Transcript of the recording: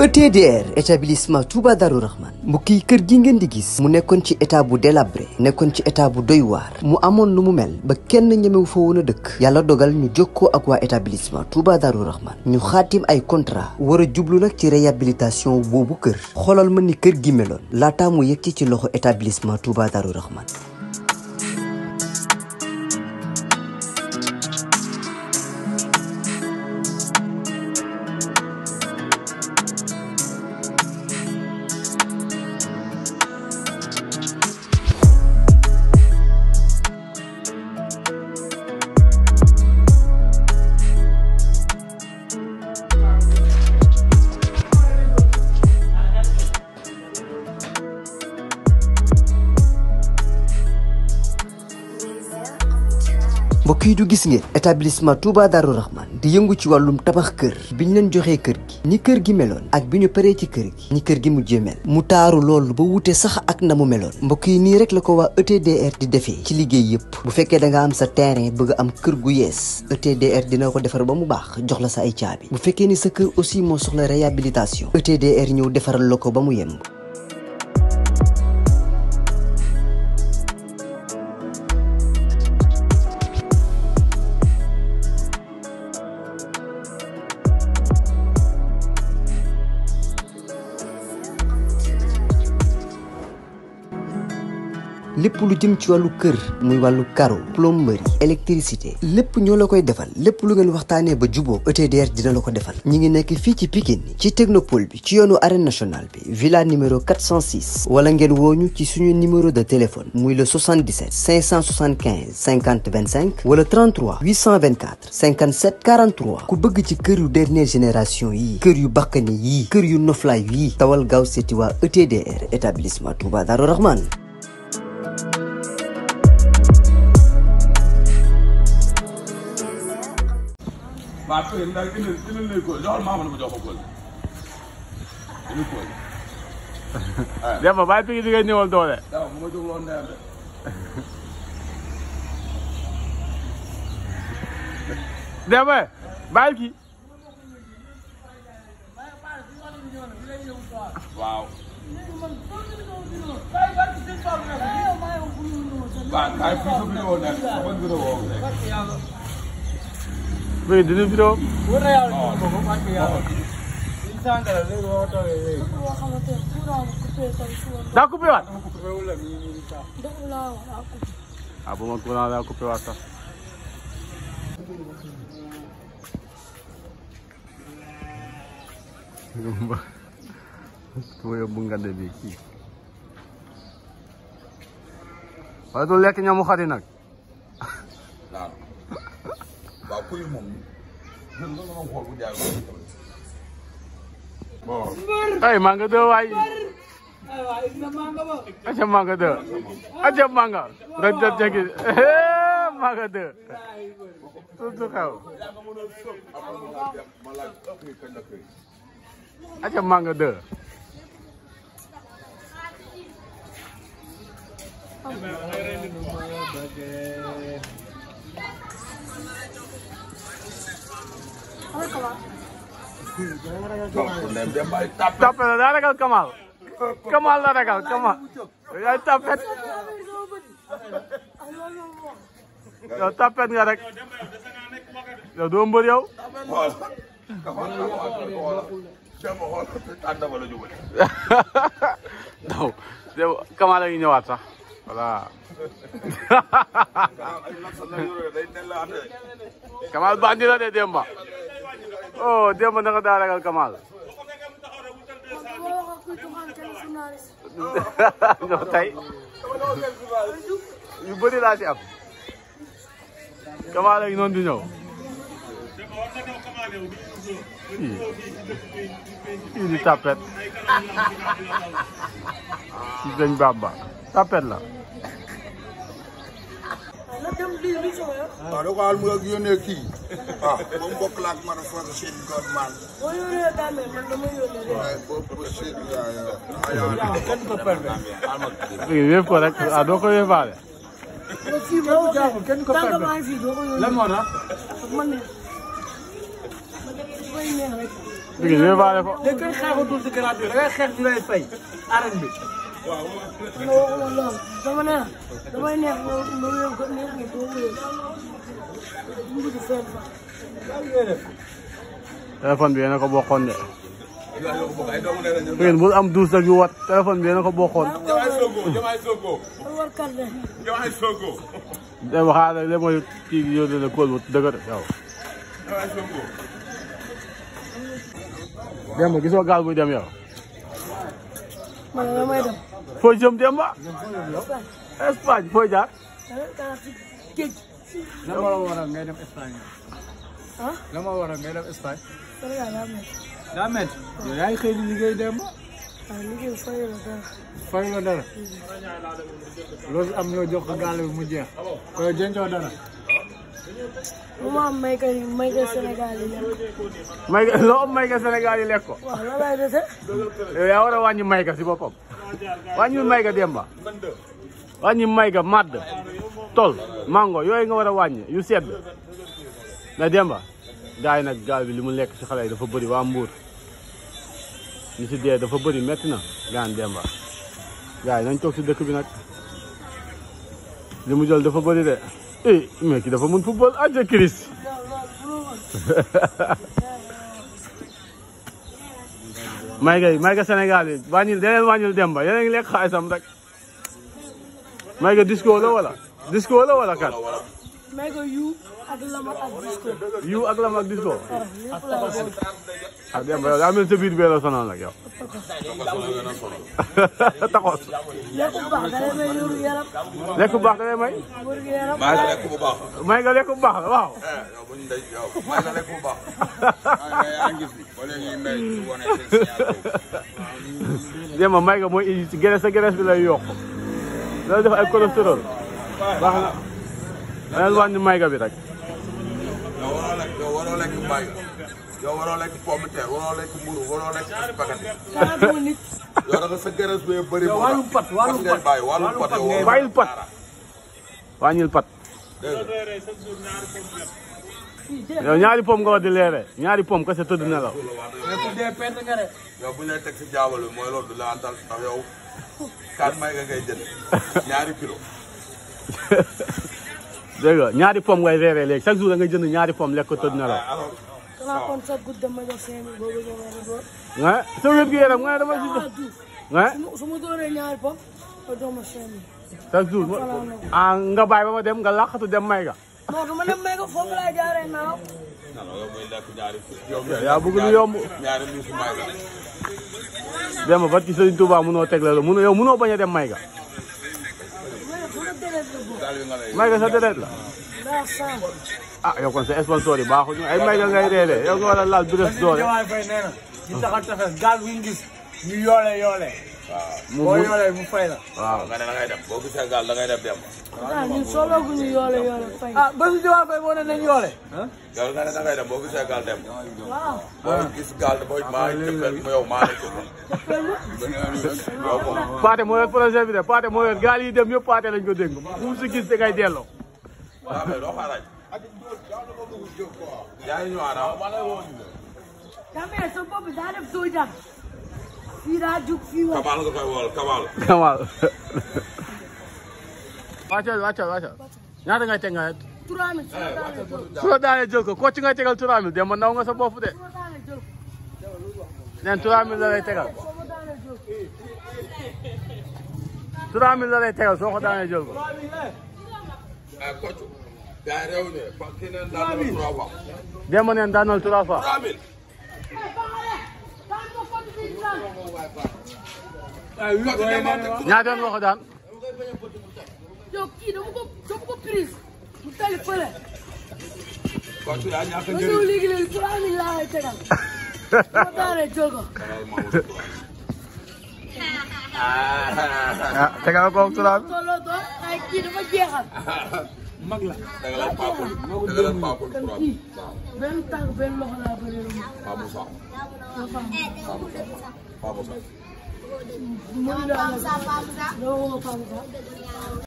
ETDR établissement Touba Darou Rahman mbokk yi kër gi ngeen di gis mu nekkoon ci état bu délabré nekkoon ci état bu doy waar mu amoon lu mu mel ba kenn ñemewu fa woon a dëkk yàlla dogal ñu jokkoo ak waa établissement Touba Darou Rahman ñu xaatim ay contrat war a jublu nag ci réhabilitation boobu kër xoolal ma ni kër gi meloon laataa mu yegg ci loxo établissement Touba Darou Rahman. mbokk yi du gis ngeen établissement Touba Darou Rahman di yëngu ci wàllum tabax kër biñ leen joxee kër gi ni kër gi meloon ak bi ñu paree ci kër gi ni kër gi mujjee mel mu taaru loolu ba wute sax ak na mu meloon mbokk yi nii rek la ko waa ETDR di defee ci liggéey yëpp bu fekkee da nga am sa terrain bëgg am kër gu yees ETDR dina ko defar ba mu baax jox la sa ay caabi bu fekkee ni sa kër aussi moo soxla réhabilitation ETDR ñëw defaral la ko ba mu yemb. lépp lu jëm ci wàllu kër muy wàllu carreau plomberie électricité lépp ñoo la koy defal lépp lu ngeen waxtaanee ba juboo ETDR dina la ko defal ñi ngi nekk fii ci Pikine ci technopole bi ci yoonu arène nationale bi villa numéro 406 wala ngeen wooñu ci suñu numéro de téléphone muy le 77 575 50 25 wala 33 824 57 43 ku bëgg ci kër yu dernière génération yi kër yu bakkane yi kër yu noflaay yi tawal gaaw seeti waa ETDR établissement Touba Darou Rahman. waaw kër ndax dina nuyu ko joxal maa ma jox ko kóol dina kóol. Demba bàyyi pigi di nga ñëwal doole. waaw bu ma jóg loon neex de. Demba bàyyi kii. waaw. waaw kaay fii sa vidéo nekk sa ban vidéo nekk. oui dina vidéo. daa coupé waat. ah bu ma courant daa coupé waat sax. tuuti yóbbu ngande bi kii. wala du lekk ñamu xari nag. waaw kuy moom ñun loolu la xool bu jaay bon. ay manga deux waay. aca manga deux. aca manga. nga jot jegi manga deux. surtout xew. aca manga deux. tapet la daa ragal Kamal. Kamal la ragal Kamal. yaay tapet. yow tapet nga rek. yow doo mbër yow. non Kamal la ñu ñëwaat sax voilà. Kamal bandi la de Demba. oh Demba naka daa ragal Kamal. ñoo tey yu bëri laa ci am. Kamal la noonu di ñëw. kii di tapet. ci sëñ Bamba tapet la. waaw da ko al mu yónnee kii ah moom bokk la ak man force seen god man boo yónnee damel man dama yónnee waaye boobu seen kenn ko permettre wéef ko rek ah doo ko wéefaale kenn ko permettre lan moo tax man dafay neex rek. Pikine ñu faale ko. léegi kay xeexatul si garaat bi da ngay xeex ñu lay fay arène bi. non non dama ne la damay neex nga wéyal ko neex nga doo wéyal. mu ngi fenn fa. Téléphone bi yéen a ko bokkoon de. Pikine bul am 12 ak yu wat téléphone bi yéen a ko bokkoon. Dem xaaral léegi mooy kii yónnee na kóol bu dëgër yow. Demba gisoo gaal buy dem yow. man damay dem. Foo jëm Demba. Espagne foo jaar. la ma waral ngay dem Espagne. ah. la ma waral ngay dem Espagne. Sénégal daa métti. daa métti. yow yaa ngi xëy di liggéey Demba. waaw liggéey fayu la dara. fayu la dara. loolu am ñoo jox ko gaal bi mu jeex. koy jëncoo dara. lu ma am mayka Sénégal yi lekk. Mayga loo am mayga Sénégal yi lekk ko. waaw la lay dese. yow yaa war a wàññi mayga si boppam. wàññi mayga Demba. wàññi mayga madd tol mango yooyu nga war a wàññi yu sedd mais Demba gars yi nag gaal bi li mu lekk si xale yi dafa bëri waa Mbour ñu si dee dafa bëri métti na gaan Demba gars yi nañ toog si dëkk bi nag li mu jël dafa bëri de mais ki dafa mun football aja Chris mayga Sénégal yi wàññil deneen wàññil Demba yéen a ngi lekk xaalisam rek mayga disco la wala kat mayka yu ak lama ak disco. yu ak lam ak disco lépp la ko boole. ah Demba yow daa mel sa biir bee la sonal nag yow taxos lekk bu baax da lay may wéru yaram. lekk bu baax da lay may wéru yaram. maa ngi lekk bu baax. may nga lekk bu baax waaw yow bu ñu day yow maa ngi lekk bu baax. yaa ngi gis wala ñuy may wane seen signal. Demba may nga mooy indi ci graisse sa graisse bi lay yokk loolu def ay cholestérol baax na daneen wàññi mayga bi rek yow waroo lekk mbay yow waroo lekk pomme de terre waroo lekk mburu waroo lekk spaghetti. saa nit. yow da nga sa gërës bee bëri. yow wàllum pat wàllum pat bàyyi wàllum pat yow bàyyil pat wàññil pat yow ñaari pom nga war di leere ñaari pom kese tëdd nelaw mais ku dee perte nga de. yow bu ñu lay teg si jaabal bi mooy loolu du la antal ndax yow kan may nga ngay jënd ñaari kilo. dégg nga ñaari pom ngay reeree léegi chaque jour da nga jënd ñaari pom lekk ko tëdd nelaw xanaa kon sa guddi dama jox 5000 boobu nga war a door. nga sa wér gu yaram nga ne dama si nga su ma dooree ñaari pom nga jox ma 5000. chaque jour ah nga bàyyi ba ma dem nga làqatu dem may ga non du ma dem may ko foofu laay jaaree naaw. non yow muy lekk ñaari yaa bëgg lu yomb ñaari miisu may ga. Demba ba ci Sëriñ Tuubaa munoo teg la yow munoo bañ a dem may ga may ga sa deret la ah yow kon sa sponsor yi baaxuñu ay may ga ngay reere yow nga war a laal bires doole Jawaay fay nee na ñu taxal tefes gaal bu ñu gis ñu yoole boo yoolee mu fay la. waaw nga ne da ngay dem boo gisee gaal da ngay dem dem. ah ñun solo gu ñu yoole fay. ah ba su Jawaay fay moo ne nañ yoole. yow nga ne da ngay dem boo gisee gaal dem. waaw. boo gis gaal boo maa ngi cëppeel mu yow maa ngi cëppeel. Pathé moo yor projet bi de Pathé moo yor gaal yi dem yëpp Pathé lañ ko dégg bu mu si gis da ngay delloo. waaw mais doo xaaraaj. yaa ngi ñëwaat ah. Damé sa bopp daa def soo jàpp. fii daa jug fii wax. Kamal nga koy wool Kamal. Kamal. wàccal ñaata ngay teg nga 3000 su la daanee jël ko ko ci ngay tegal 3000 dem ba naw nga sa bopp de. neen 3000 la lay tegal. 3000 la lay tegal soo ko daanee jël ko. Kocc. yaa ngi réew mi kii neen daanaka 3 fois. dem ba neen daanal 3 fois. 3000. ñaata nga ko daan. yow kii dama ko prise mu tali fële. Kocc daa ñàkk a ma njëriñ. ñëw léegi 3000 laa lay tegal. ma daanee jël ko. ah tegal ko 3000. tolloo doon ay kii dafa jeexal. mag la. Tegalal Paapul. Tegalal Paapul kon 3. kii benn tànk benn loxo laa bëree lu mu. Paa Moussa. Paa Moussa. Moussa. Moussa.